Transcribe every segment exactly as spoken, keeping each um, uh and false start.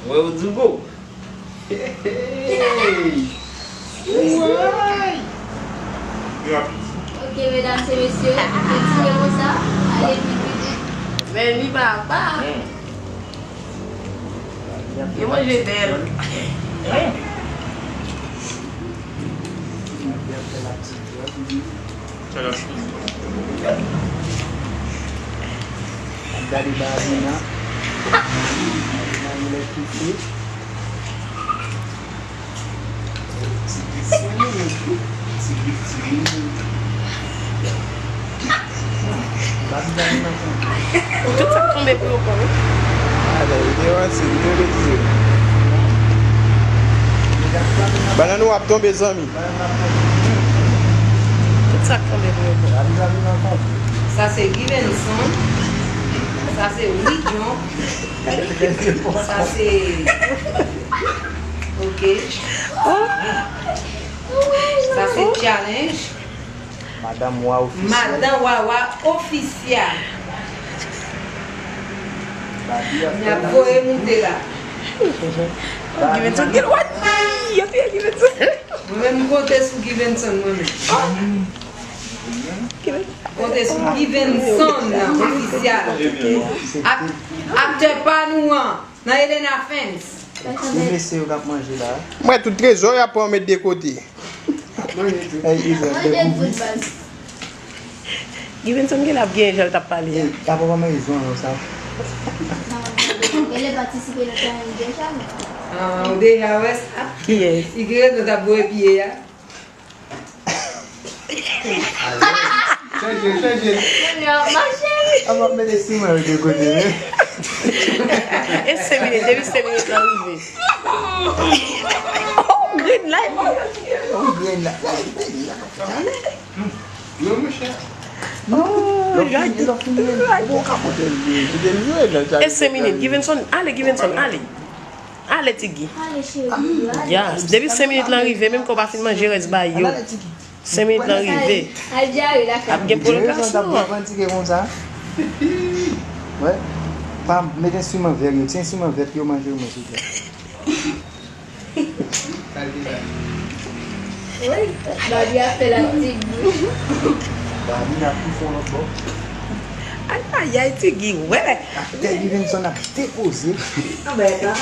Mwen ou di go. Hey! Woy! Ok, medam e mesye, retire konsa, ale pi vit. Men li papa. Yo manje bèl. Gade Babina. Babina genlè kite. Ti grik, ti grik, ti grik. Tout sa k tonbe pou yo pran, wi. Bannann ou ap tonbe, zanmi. Tout sa k tonbe pou yo pran. Sa se Givenson. Sa se Widjon. Sa se. Ok. Sa se Challenge. Madan Wawa ofisyal. Madan Wawa ofisyal. N ap voye moute la. Givenson gen lwa. Yo touye Givenson. Mwen menm m konte sou Givenson mwen menm. Konte sou Givenson nan ofisyal. Ak, aktè pa nou an. Nan Elena Fans. Se mesye yo k ap manje la. M wè tout trezò y ap pran met de kote. Manje tout. Ey, Izo, manje tout baz. Givenson gen ap gen jan l t ap pale a. Ey, apa kòman Izo an sa? Ele patisipe nan travay deja. Ah, ou deja wè sa? Kiyès? Li gen rezon t ap voye pye a. Chanje, chanje. Kounye a, mache. An m ap mete siman yo de kote, wi. E senk minit, depi senk minit lan rive. Oh, green light. Oh, green light. Non, monchè. Non, lè w fini, lè w fini, ou ka pote l, pote l jwe nan. E senk minit, Givenson, ale, Givenson, ale. Ale, Tigi. Ale, cheri, ale. Yes. Depi senk minit lan rive, menm ke w pa fin manje rès bagay yo. Senk minit lan rive. Al dyare lakay. Ap gen pwolongasyon. Jan w t ap revandike konsa. Wè. Pa met enstriman vè yo. Ti enstriman vè yo manje yo mwen, silvouplè. Wi, Babi ap fè l ak ti bouch. Babi n ap tou fè yon lòt bò. Ay, ay, ay, Tigi, wè. Aktè Givenson ap depoze. Anbèt la.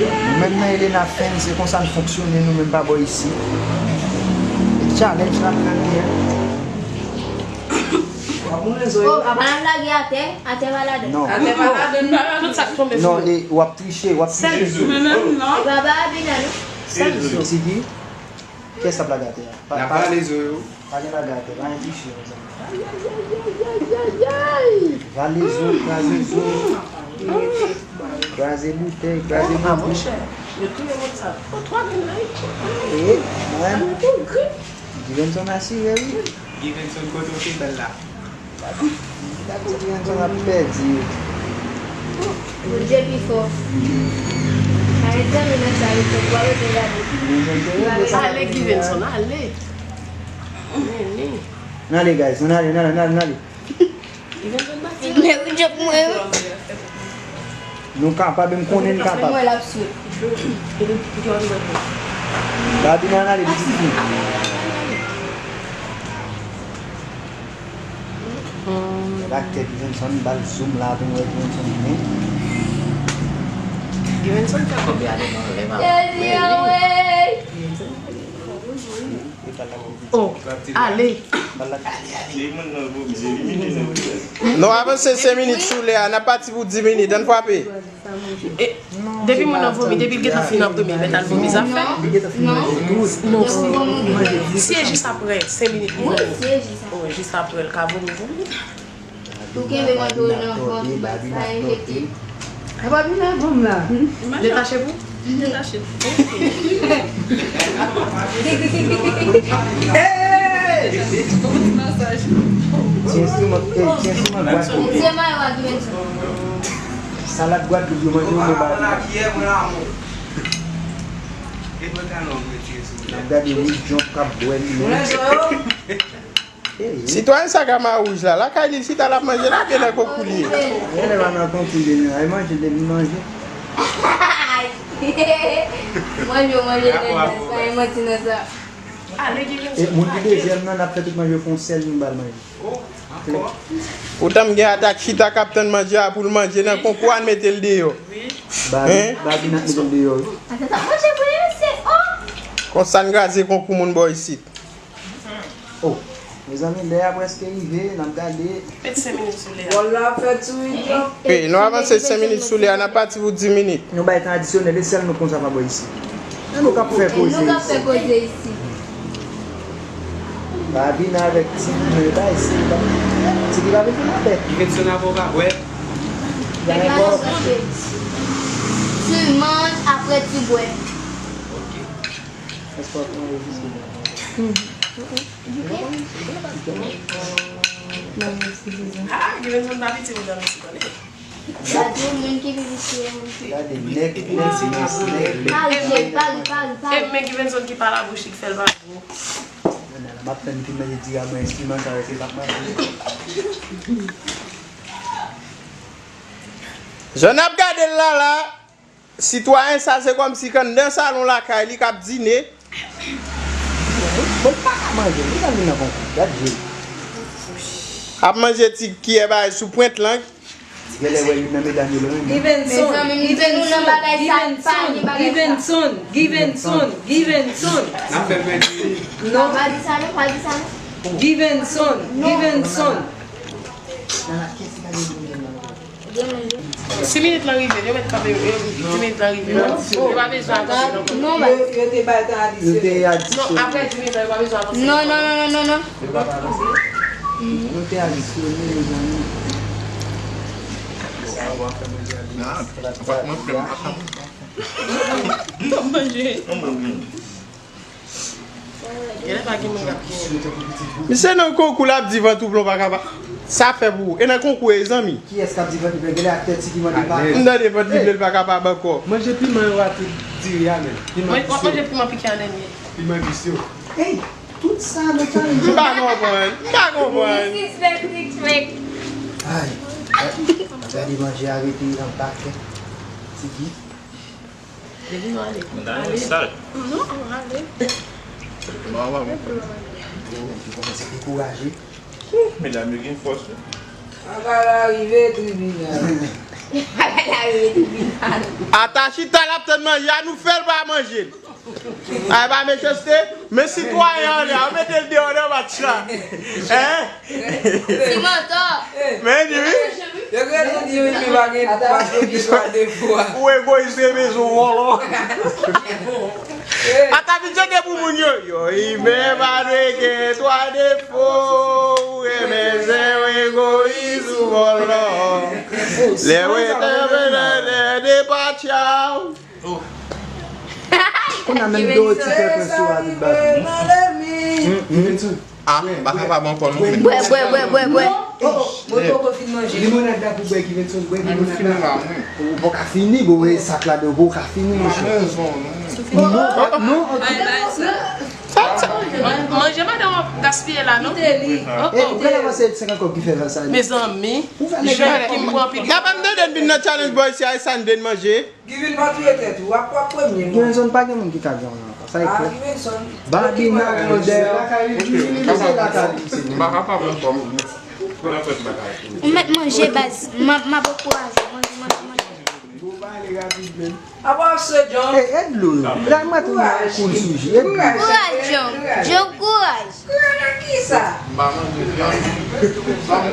Nou menm nan Elena Fans, se konsa n fonksyone, nou menm pa bò isit. E challenge n ap fè l byen. W ap moulen zo yo. Oh, pa lage atè, atè pa ladan. Non. Atè pa ladan, non. Tout sa k tonbe sou yo. Non, e w ap triche, w ap triche. Sèl zo. Mwen menm, non. E pa Babina, non. Sèl zo. Tigi, kiyès k ap lage atè a? Pa, n ap pa, rale zo yo. Pa gen lage atè, pa gen triche, mezanmi. Ay, ay, ay. Rale zo, kraze zo. Kraze boutèy, kraze boutèy. Monchè, yo touye moun sa. Oh, twa grenn la, wi. E, mwen. Givenson asire, wi. Givenson, kote w te bèl la? Gade Givenson ap pèdi yo. Bondye pi fò. Arete nan sa yo fè, w ap rete gade. Ale, Givenson, ale. N ale, guys, n ale, n ale, n ale, n ale. Mwen, wi, Djòb, mwen, wi. Nou kapab, m konnen n kapab. Mwen, l ap sot. Babi nan ale, pitit fi. Nèg ak tèt Givenson, ba l zoom la pou n wè Givenson byen. Givenson fè kòb li ale nan lè pa. Jezi, anmwey. Oh, ale. Non, avanse senk minit sou lè a, n ap pati pou dis minit, ann frape. E, depi moun nan vomi, depi l gentan fin nan premye, mèt al vomi zafè. Non, si, si e jis apre senk minit, moun nan vomi. Oh, jis apre l ka vomi, vomi. Ou kenbe mwen tou nan vant, Babi nan enkyete. A, Babi nan vanm la. Detache pou? Detache. Hey! Ti enstriman, hey, ti enstriman Gwadloup. Ti mayo a Givenson. Salad Gwadloup yo manje yo, Babi. N ap gade Widjon k ap bwè li menm. Sitwayen sa ka mawouj la, lakay li chita l ap manje la, oubyen nan konkou li ye? Genlè pa nan konkou li ye, non. Ay manje, depi manje. Manje, manje, nèg la, pa gen manti nan sa. E moun ki dezyèm nan, n ap fè tout manje, fè yon sèl, yon bal manje. Poutan m gen atak chita k ap tann manje a pou l manje nan konkou a, n mete l deyò. Babi, Babi n ap mete l deyò, wi. Konsa n kraze konkou moun bò isit. Oh, mezanmi, lè a prèske rive, n ap gade. Met senk minit sou lè a. Wòl la ap fèt sou YouTube. Wi, nou avanse senk minit sou lè a, n ap pati pou dis minit. Nou bay tan adisyonèl, e sèl nou konsa pa bò isit. E nou k ap fè koze isit. Babina avèk Tiki, men bay, se pa, Tiki pa vin fin anpè. Li vin sonn apre w pa bwè. Tu manges, après tu bois. Ok. Èske w ap anrejistre? Ah, Givenson pa piti, medam, mesye, tande. Gade, moun ki pi visye. Gade, nèg, nèg, nèg, nèg. Pari, pari, pari, pari. E, men Givenson ki pa labouch li k fè l pa gwo. Mwen la, m ap tann fi manje di a mwen enstriman sa yo se p ap mache. Jan n ap gade l la la. Sitwayen sa se kòmsi k anndan salon lakay li k ap dine. Bon, li pa ka manje, li pa vin nan konkou. Gad je l. Ap manje ti kiyè bagay sou pwent lang. Genlè wè youn nan medam yo lwen. Givenson, Givenson, Givenson, Givenson, Givenson, Givenson. N ap fè l pèdi. Non, pa di sa non, pa di sa non. Givenson, Givenson. Nan la kès li pa gen moun nan. Si minit lan rive, yo mèt kanpe, yo, yo, di minit lan rive. Yo pa bezwen avanse non. Non, yo, yo te bay tan adisyonèl. Non, apre dis minit lan, yo pa bezwen avanse. Non, non, non, non, non, non. Yo pa ka avanse. Nou te adisyone, mezanmi. Sa w ap fè manje a. Mwen menm, m pa ka. M ap manje. Genlè pa gen moun k ap gen. Misye nan konkou l ap di vantouplon pa ka pa. Sa fè pou ou. E nan konkou e zanmi. Kiyès k ap di vantouplon? Genlè aktè Tiki mande pa. M tande vant li ble l pa kapab ankò. Manje piman yo a tout diri a menm. Piman pis yo. Manje piman pike a dènye. Piman pis yo. Ey, tout sa nou challenge. M pa konprann. M pa konprann. Sispèk, sispèk. Ay. Gade manje a rete nan pakèt. Tiki. Depi nou ale. Mwen ta renmen sal. Non, ale. Bon, bon, bon. Ou kòmanse dekouraje. Medam yo gen fòs wi. Papa la rive tribinal. Papa la rive tribinal. Ata chita l ap tann manje a, nou fè l pa manje l. Ay pa mechanste, men sitwayen anlè a, mete l deyò nan match la. Hein? Ti mantò. Men di wi. Yo gen rezon di wi, men pa gen pa gen twa defo a. Ou egoyis, renmen sou vòlò. Ata vin chante pou moun yo. Yo imen pa dwe gen twa defo. Ou renmen zen, ou egoyis, ou vòlò. Lè w ete nan de patya. Kounye a menm Dorothy fè pran sou a tout bagay. Givenson. Ah, m pa kapab ankò non. Bwè, bwè, bwè, bwè, bwè. Mwen poko fin manje. Limonad la pou bwè, Givenson, bwè limonad la. Ou poko ka fini, bon, wè sak la, ou poko ka fini, monchè. Non, non, non. Manje madanm w ap gaspiye la, non? Kite li. E, ou pral avanse senkant kòb ki fè sa. Mezanmi. Jèn ki m pran anpil. N ap tande n vin nan challenge boy si a e sa n vin manje. Given pa touye tèt ou, w ap, w ap premye non. Givenson pa gen moun ki ka gen yon ankò, sa e klè. Babina grandè. M pa kapab ankò. Ou mèt manje baz, m ap, m ap ankouraje w, manje, manje, manje. Apa w ap sot John? Ey, e dlo yo. La m wè tou yon koul sou je. Kouraj John, John kouraj. Kouraj nan kisa? M pa manje vyann.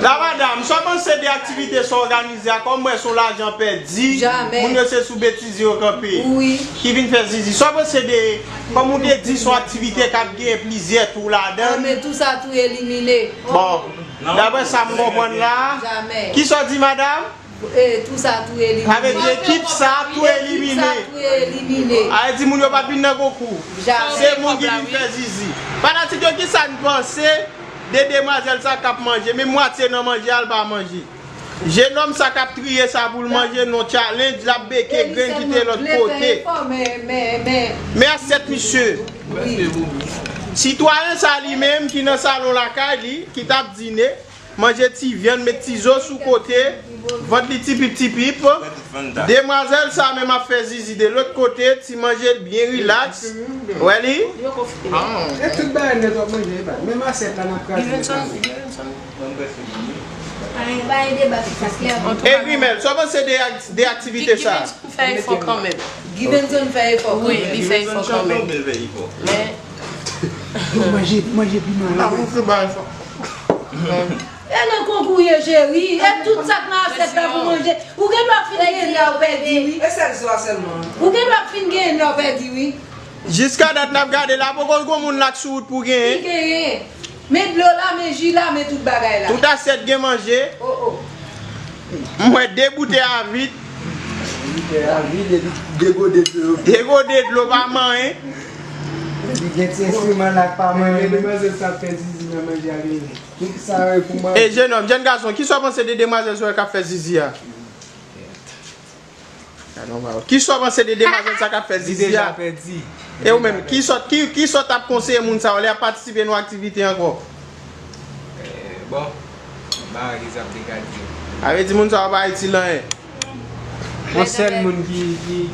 La madanm, sa w panse de aktivite sa w òganize a, kòm m wè se yon lajan pèdi, moun yo se sou betize yo kanpe. Ki vin fè zizi. Sa w panse de, kòm ou te di, se yon aktivite k ap gen plizyè tou ladan l. Men tou sa tou elimine. Bon, daprè sa m konprann la, kisa w di madanm? E, tou sa tou elimine. Sa vle di ekip sa tou elimine. Ekip sa tou elimine. A vle di moun yo p ap vin nan konkou. Jamè. Se moun ki vin fè zizi. Fanatik yo, kisa n panse de demwazèl sa k ap manje? Men mwatye nan manje a, l pa manje. Jenòm sa k ap triye sa pou l manje, non challenge, l ap beke grenn kite lòt kote. Men asyèt misye. Sitwayen sa li menm ki nan salon lakay li, ki t ap dine, manje ti vyann, met ti zo sou kote, vant li tipip tipip. Demwazèl sa menm ap fè zizi de lòt kote, ti manje l byen rilaks. Wè li? E tout bagay nèt w ap manje, e pa menm asyèt la n ap kraze. E Grimèl, sa w panse de, de aktivite sa? Fè efò kanmenm. Givenson fè efò. Wi, li fè efò kanmenm. Men. Manje, manje piman la. Amoun se bagay sa. E nan konkou ye cheri, e tout sa k nan asyèt la pou manje. Ou gen dwa fin gen la ou pèdi wi. E sèl swa sèlman. Ou gen dwa fin gen la ou pèdi wi. Jiska dat n ap gade la poko gon moun la k sou wout pou genyen. Ki genyen. Men dlo la, men ji la, men tout bagay la. Tout asyèt gen manje. Oh oh. M wè de boutèy a vid. Boutèy a vid epi de gode dlo. De gode dlo pa manyen. Epi gen ti enstriman la k pa manyen. Demwazèl sa ap fè zizi nan manje a genyen. Tout sa yo pou manje. E jenòm, jèn gason, kisa w panse de demwazèl sa yo k ap fè zizi a? Kisa w panse de demwazèl sa k ap fè zizi a? E ou menm, kisa w t ap konseye moun sa yo lè y ap patisipe nan aktivite ankò? Bon, bagay ki ap degade. Sa vle di moun sa yo pa itil anyen. Yon sèl moun ki.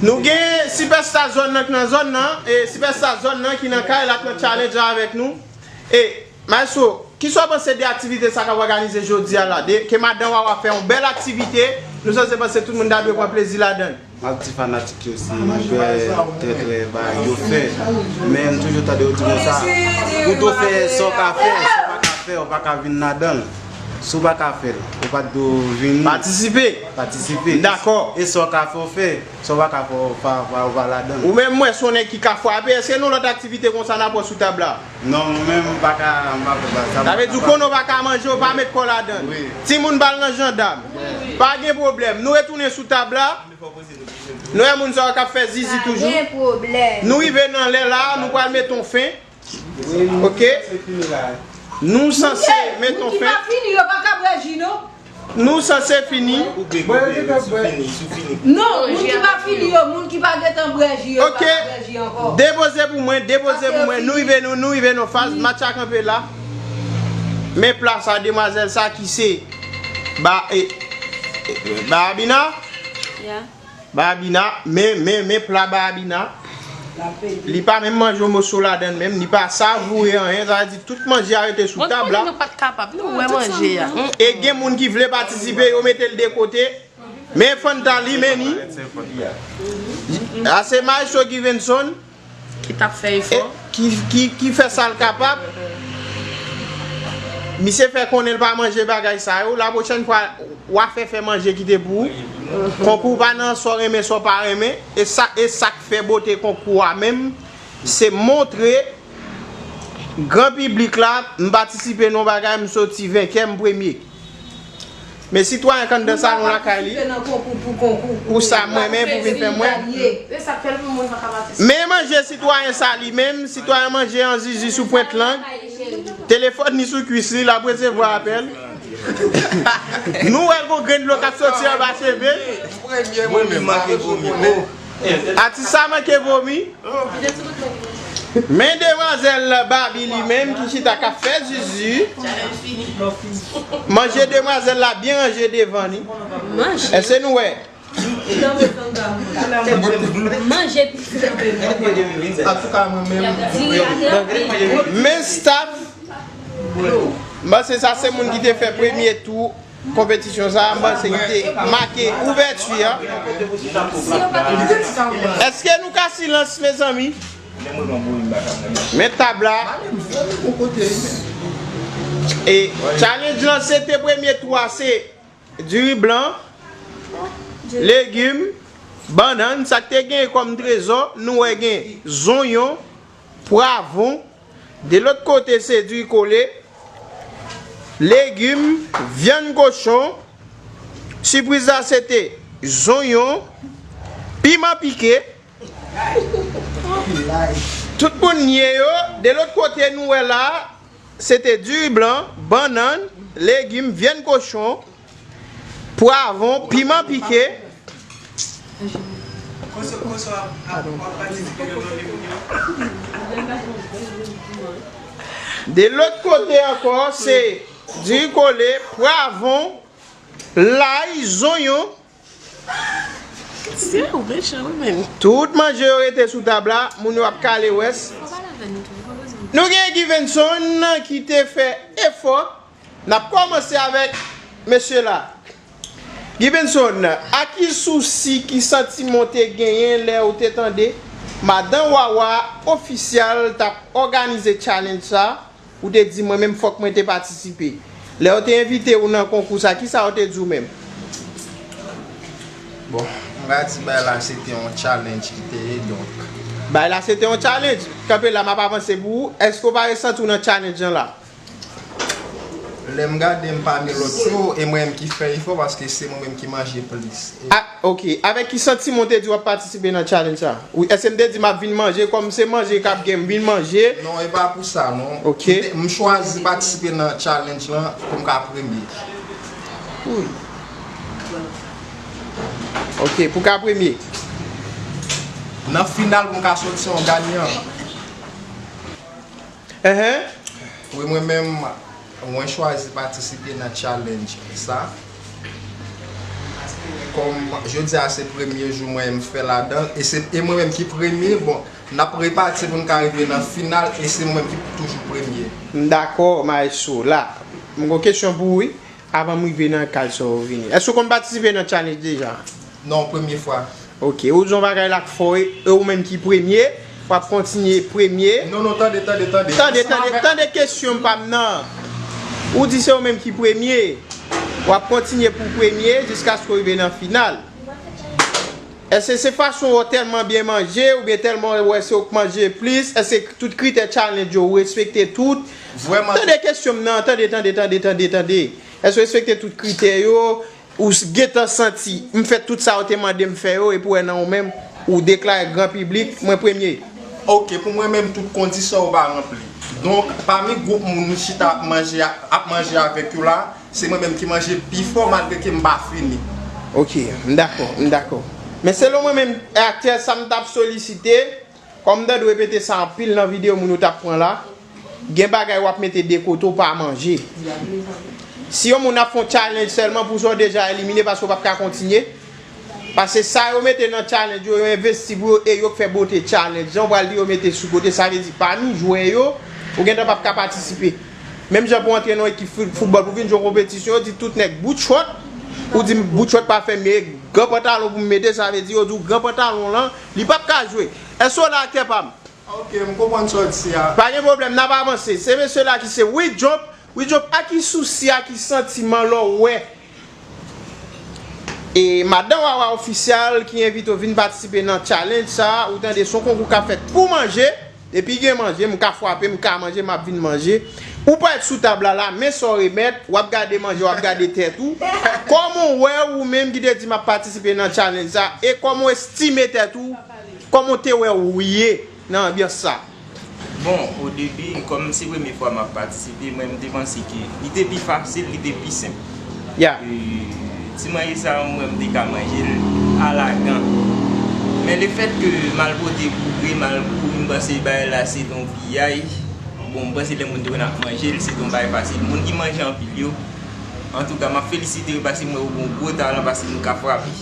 Nou gen sipèsta zòn nan ki nan zòn nan, e sipèsta zòn nan ki nan kay la k nan challenge la avèk nou. E Maestro, kisa w panse de aktivite sa k ap òganize jodi a la? De, ke madan w a fè yon bèl aktivite, nou sanse panse tout moun ta dwe pran plezi ladan l. M ap di fanatik yo se bèl, trè trè bagay yo fè. Men m toujou tande yo di konsa, pou w fè sa w ka fè, sa w pa ka fè, ou pa ka vin ladan l. Si w pa ka fè l, ou pa t dwe vini. Patisipe. Patisipe. Dakò. E sa w ka fè, w fè. Sa w pa ka fè, w pa, w pa, w pa ladan l. Ou menm, m wè se yon nèg ki ka frape. Èske nan lòt aktivite konsa n ap wè sou tab la? Non, mwen menm, m pa ka, m pa fè bagay sa. Sa vle di, ou konnen w pa ka manje, w pa met kò ladan l. Wi. Timoun ba l nan jandam. Pa gen pwoblèm. Nou retounen sou tab la. Nou wè moun sa yo k ap fè zizi toujou. Pa gen pwoblèm. Nou rive nan lè la, nou pral met yon fen. Ok. Nou sanse met yon fen. Moun ki pa fini yo pa ka bwè ji non. Nou sanse fini. Non, moun ki pa fini yo, moun ki pa gentan bwè ji yo pa ka bwè ji ankò. Depoze pou mwen, depoze pou mwen. Nou rive nou, nou rive nan faz match la kanpe la. Men plas a demwazèl sa ki se ba e, e, Babina. Babina, men, men, men pla Babina. Li pa menm manje yon moso ladan l menm, li pa savoure anyen, sa vle di tout manje a rete sou tab la. Mwen konnen nou pa t kapab, nou wè manje a. E gen moun ki vle patisipe, yo mete l de kote. Men Fanta li, men ni. A se Maestro Givenson. Ki t ap fè efò. Ki, ki, ki fè sa l kapab. Misye fè konnen l pa manje bagay sa yo. Lapwochèn fwa, w a fè fè manje kite pou ou. Konkou pa nan sa w renmen, sa w pa renmen. E sa, e sa k fè bote konkou a menm, se montre gran piblik la, m patisipe nan yon bagay, m soti venkè, m premye. Men sitwayen k anndan salon lakay li, pou sa m renmen, pou vin fè mwen. Men manje sitwayen sa li menm, sitwayen manje an zizi sou pwent lang, telefòn li sou kwis li, l ap resevwa apèl. Nou wè l gon grenn dlo k ap soti anba cheve. Atis sa manke vomi. Men demwazèl Babi li menm ki chita k ap fè zizi. Manje demwazèl la byen ranje devan li. Èske nou wè? Manje piti. Men staff. M panse sa se moun ki te fè premye tou. Konpetisyon sa a, m panse ki te make ouvèti a. Èske nou ka silans, mezanmi? Men tab la. E challenge lan, se te premye tou a, se diri blan, legim, bannann, sa k te genyen kòm trezò, nou wè gen zonyon, pwavwon, de lòt kote se diri kole, legim, vyann kochon. Sipriz la se te zonyon, piman pike. Tout moun nye yo. De lòt kote nou wè la, se te diri blan, bannann, legim, vyann kochon, pwavwon, piman pike. De lòt kote ankò, se diri kole, pwavwon, lay, zonyon. Se ou mechan wi menn. Tout manje yo rete sou tab la, moun yo ap kale wès. Nou gen Givenson ki te fè efò. N ap kòmanse avèk mesye la. Givenson, a ki sousi, ki santiman w te genyen lè w te tande Madan Wawa Ofisyal t ap òganize challenge sa? Ou te di mwen menm fòk mwen te patisipe. Lè yo te envite w nan konkou sa, kisa yo te di w menm? Bon, m ka di bagay la se te yon challenge ki te ye, donk. Bagay la se te yon challenge. Kanpe la, m ap avanse pou ou. Èske w pa resanti w nan challenge lan la? Lè m gade m pami lòt yo, e mwen menm ki fè efò paske se mwen menm ki manje plis. E Ah, ok. Avèk ki santiman w te di w ap patisipe nan challenge sa? Ou, èske m te di m ap vin manje, kòm se manje k ap gen, m vin manje? Non, e pa pou sa non. Ok. M te- M chwazi patisipe nan challenge lan pou m ka premye. Wi. Ok, pou w ka premye. Nan final pou m ka soti yon ganyan. Enhen. Wi, mwen menm, mwen chwazi patisipe nan challenge sa. Kòm jodi a se premye jou mwen m fè ladan, e se e mwen menm ki premye, bon, n ap repati pou n ka rive nan final, e se mwen menm ki toujou premye. M dakò, maestro. La, m gon kesyon pou ou, wi. Avan m rive nan kay sa w vini. Èske w konn patisipe nan challenge deja? Non, premye fwa. Ok, ou di yon bagay la k fò e ou menm ki premye, w ap kontinye premye. Non, non, tande, tande, tande. Tande, tande, tande kesyon pa m nan. Ou di se ou menm ki premye, w ap kontinye pou premye jiskaske w rive nan final. Èske se fason w tèlman byen manje oubyen tèlman w wè se ou k manje plis? Èske tout kritè challenge yo ou respekte tout? Vrèman. Tande kesyon m nan, tande, tande, tande, tande, tande. Èske w respekte tout kritè yo? Ou gentan santi m fè tout sa yo te mande m fè yo epi w wè nan ou menm ou deklare gran piblik mwen premye? Ok, pou mwen menm tout kondisyon yo pa ranpli. Donk, pami gwoup moun m chita ap manje ap manje avèk yo la, se mwen menm ki manje pi fò malgre ke m pa fini. Ok, m dakò, m dakò. Men selon mwen menm, aktè sa m t ap solisite, kòm m tande w repete sa anpil nan videyo moun yo t ap pran la, gen bagay w ap mete de kote w pa manje. Si yon moun ap fè yon challenge sèlman pou sa w deja elimine paske w p ap ka kontinye, Paske sa yo mete nan challenge yo, yo envesti pou yo e yo k fè bote challenge lan, ou pral di yo mete sou kote, sa vle di pami jwè yo, ou gentan p ap ka patisipe. Menm jan pou antre nan yon ekip foutbòl, pou vin jwe yon konpetisyon, yo di tout nèg bout chòt, ou di m bout chòt pa fè m ye, gran pantalon pou m mete, sa vle di yo di w gran pantalon lan, li p ap ka jwe. Èske w la aktè pa m? Ok, m konprann sa w di a. Pa gen pwoblèm, n ap avanse. Se mesye la ki se Widjop. Widjop, a ki sousi, a ki santiman lè w wè E madan Wawa Ofisyal ki envite w vin patisipe nan challenge sa, ou tande se yon konkou k ap fèt pou manje. Depi gen manje, m ka frape, m ka manje, m ap vin manje. Ou parèt sou tab la la, men sa w remèt, w ap gade manje, w ap gade tèt ou. Kòman w wè ou menm ki te di m ap patisipe nan challenge sa, e kòman w estime tèt ou, kòman w te wè ou ye nan anbyans sa? Bon, o debi, kòm se premye fwa m ap patisipe, mwen m te panse ke li te pi fasil, li te pi senp. Ya. E, ti manje sa a, mwen m te ka manje l alagan. Men lefèt ke m al pote boure, m al kouri, m panse bagay la se t on piyay. Bon, m panse lè moun te wè n ap manje l, se t on bagay fasil. Moun ki manje anpil yo, antouka, m ap felisite yo paske m wè yo gen yon gwo talan paske nou ka frape.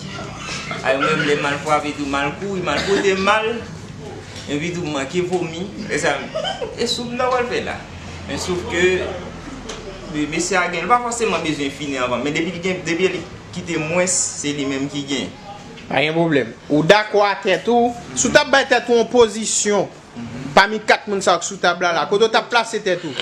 Ay, mwen menm, lè m al frape tou, m al kouri, m al pote m mal. Epi tou m manke vomi. E sa, e sou m nan w al fè la. Men sof ke mesye a gen, li pa fòseman bezwen fini anvan, men depi li gen, depi li kite mwens, se li menm ki gen. Pa gen pwoblèm. Ou dakò a tèt ou, si w t ap bay tèt ou yon pozisyon pami kat moun sa yo k sou tab la la, kote w t ap plase tèt ou?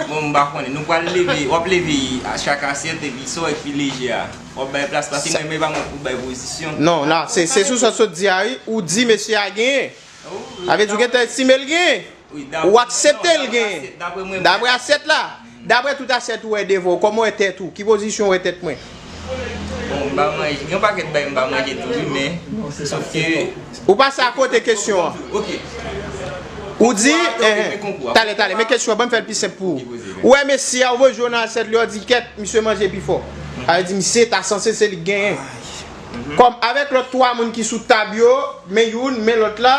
Bon, m pa konnen. Nou pral leve, w ap leve a chak asyèt epi sa w wè ki pi leje a, w ap bay plas, paske mwen menm e pa mwen pou bay pozisyon. Non, la, se, se sou sa w sot di a, wi. Ou di mesye a genyen. Sa vle di w gentan estime l genyen. Ou aksepte l genyen. Daprè asyèt la. Daprè tout asyèt ou wè devan w, kòman w wè tèt ou? Ki pozisyon w wè tèt mwen? Bon, m pa manje. Gen yon pakèt bagay m pa manje tou, wi, men. Sof ke. Ou pase akote kesyon an. Ok. Ou di, enhen. Talè, talè. Men kesyon an, ban m fè l pi senp pou ou. Ou wè mesye a, ou voye jwe nan asyèt li, ou di, kèt, misye manje pi fò. Sa vle di, misye ta sanse se li k genyen. Kòm avèk lòt twa moun ki sou tab yo, men youn, men lòt la,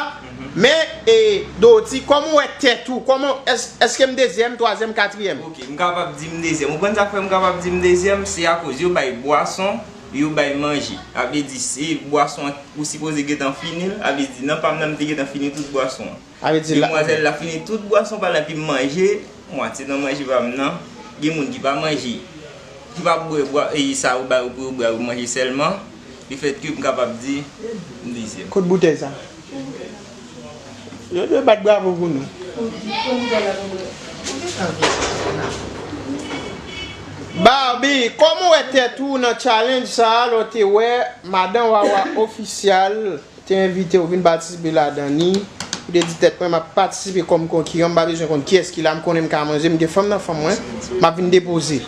men e, Doti, kòman w wè tèt ou? Kòman, èske m dezyèm, twazyèm, katriyèm? Ok, m kapab di m dezyèm. Ou konn sa k fè m kapab di m dezyèm? Se akoz yo bay bwason, yo bay manje. Sa vle di se bwason an ou sipoze gentan fini l, sa vle di nan pa m nan m te gentan fini tout bwason an. Sa vle di la. Demwazèl la fini tout bwason pa l epi m manje mwatye nan manje pa m nan. Gen moun ki pa manje, ki pa bwè bwa, e sa yo ba yo pou yo bwè, yo manje sèlman. Lefètke m kapab di m dezyèm. Kot boutèy sa? Yo dwe bat bravo pou nou. Barbie, kòman w wè tèt ou nan challenge sa a lè w te wè Madan Wawa Official te envite w vin patisipe ladan li? Ou te di tèt mwen m ap patisipe kòm konkiran, m pa bezwen konn kiyès ki la, m konnen m ka manje, m gen fanm nan fanm mwen, m ap vin depoze.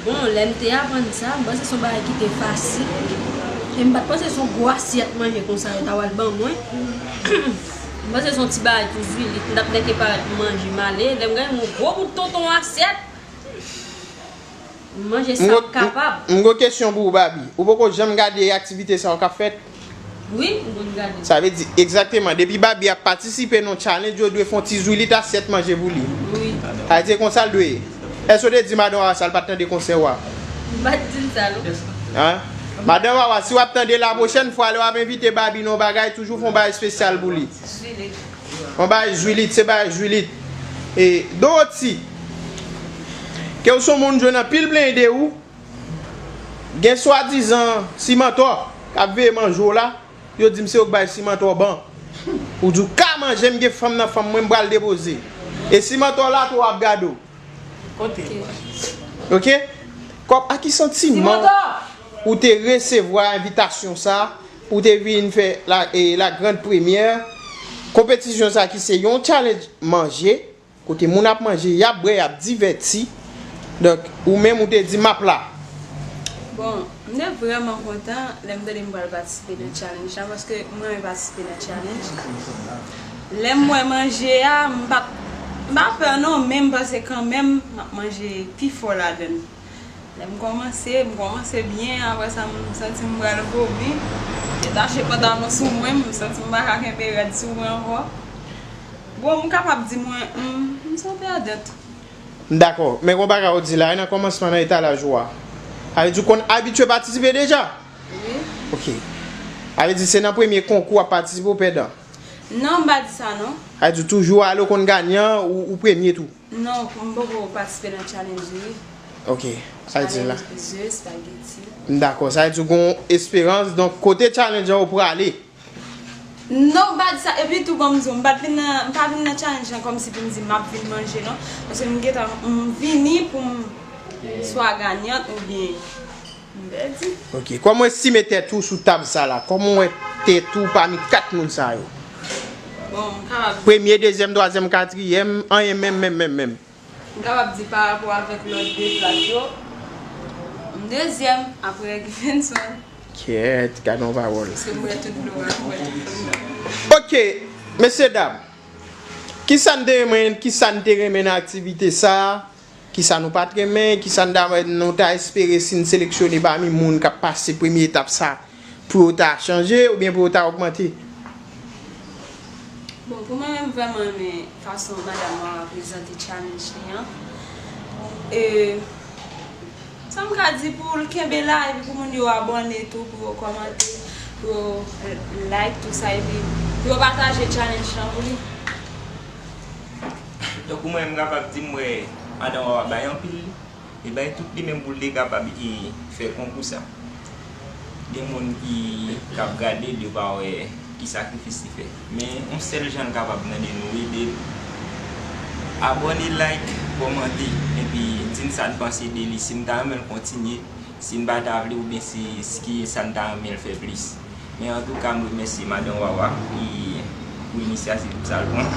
Bon, lè m te aprann sa, m panse se yon bagay ki te fasil. E m pa t panse se yon gwo asyèt manje konsa yo ta pral ban mwen. M panse se yon ti bagay tou zwilit, m t ap nèke parèt manje m ale. Lè m gade yon gwo bout tonton asyèt, m manje sa m kapab. M gon kesyon pou ou, Barbie. Ou poko janm gade aktivite sa yo k ap fèt? Wi, m konn gade. Sa vle di egzakteman, depi Barbie ap patisipe nan yon challenge, yo dwe fè yon ti zwilit asyèt manje pou li. Wi. Sa vle di e konsa l dwe ye. Èske w te di madan w a sa l pa t tande konsèy w a? M pa t di l sa non. Hein? Madan w a, si w ap tande la pwochèn fwa lè w ap envite Barbie nan yon bagay, toujou fè yon bagay espesyal pou li. Zwilit. Yon bagay zwilit, se bagay zwilit. E Doti, ke w se yon moun jwenn anpil plenyen de ou, gen swadizan simantò k ap veye manje w la, yo di m se yo k bay simantò ban. Ou di w ka manje, m gen fanm nan fanm mwen, m pral depoze. E simantò la tou ap gade w. Kote? Ok? Kòm a ki santiman ou te resevwa envitasyon sa pou w te vin fè la, e, la grande première konpetisyon sa ki se yon challenge manje, kote moun ap manje, y ap bwè, y ap divèti. Donk, ou menm ou te di m ap la. Bon, m te vrèman kontan lè m tande m pral patisipe nan challenge la, paske m renmen patisipe nan challenge. Lè m wè manje a, m pa, m pa pè non, men m panse kanmenm m ap manje pi fò ladan l. Lè m kòmanse, m kòmanse byen, apre sa m santi m pral vomi. Detache pantalon sou mwen, m santi m pa ka kenbe rad sou mwen ankò. Bon, m kapab di mwen, m, m se yon pèdant. M dakò, men gon bagay ou di la, e nan kòmansman nan etalaj ou a. Sa vle di ou konn abitye patisipe deja? Wi. Ok. Sa vle di se nan premye konkou w ap patisipe ou pèdan? Non, m pa di sa non. Sa vle di ou toujou ale ou konn ganyan, ou, ou premye tou? Non, m poko patisipe nan challenge wi. Ok, sa vle di la. Challenge ze, spaghetti. M dakò, sa vle di ou gon esperans, donk kote challenge an ou prale? Non, m pa di sa. Epi tou ban m di w, m pa t vin nan, m pa vin nan challenge lan kòmsi pou m di m ap vin manje non. Paske m gentan, m vini pou m swa ganyant oubyen m pèdi. Ok. Kòman w estime tèt ou sou tab sa la? Kòman w wè tèt ou pami kat moun sa yo? Bon, m kapab. Premye, dezyèm, twazyèm, katriyèm, anyen menm, menm, menm, menm. M kapab di pa rapò avèk lòt de plat yo, m dezyèm apre Gifenson. Kèt, gad yon pawòl. Paske m bwè tout dlo a, m bwè tout fanm nan. Ok, mesye dam, kisa n te renmen, kisa n te renmen nan aktivite sa a? Kisa nou pa t renmen? Kisa n ta, nou ta espere si n seleksyone pami moun k ap pase premye etap sa pou yo ta chanje oubyen pou yo ta ogmante? Bon, pou mwen menm, m vrèman renmen fason madanm Wawa prezante challenge li an. E, sa m ka di pou l kenbe la, epi pou moun yo abòne tou, pou yo kòmante, pou yo like tou sa, epi pou yo pataje challenge lan pou li. Donk, ou mwen, m kapab di m wè madan Wawa bay anpil. E bay tout li menm pou l te kapab e fè konkou sa. Gen moun ki k ap gade l, yo pa wè ki sakrifis li fè. Men yon sèl jan l kapab mande nou ede l. Abòne, like, kòmante, epi di n sa n panse de li, si n ta renmen l kontinye, si n pa ta vle oubyen si ki sa n ta renmen l fè plis. Men antouka, m remèsye madan Wawa pou inisyativ sa l pran.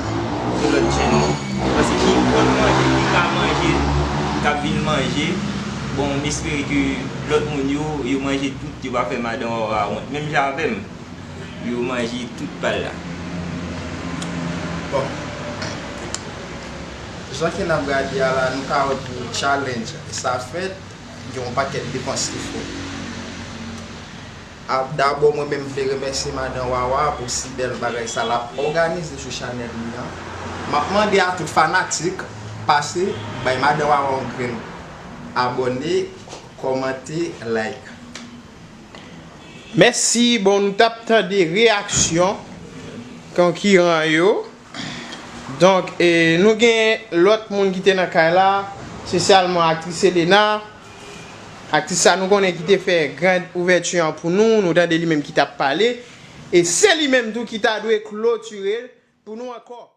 Pou lòt jèn yo. Paske ki konn manje, ki ka manje, k ap vin manje. Bon, m espere ke lòt moun yo, yo manje tout, yo pa fè madan Wawa wont. Menm jan avè m, yo manje tout pa l la. Bon. Jan ke n ap gade a la, nou ka wè pou challenge sa fèt, gen yon pakèt depans ki fè. A, dabò, mwen menm vle remèsye Madan Wawa pou si bèl bagay sa l ap òganize sou chanèl li an. M ap mande a tout fanatik pase bay Madan Wawa yon grenn abòne, kòmante, like. Mèsi. Bon, nou t ap tande reyaksyon konkiran yo. Donk, e, nou gen lòt moun ki te nan kay la, espesyalman aktris Elena. Aktris sa nou konnen ki te fè grand ouvèti an pou nou, nou tande li menm ki t ap pale. E se li menm tou ki ta dwe klotire l pou nou ankò.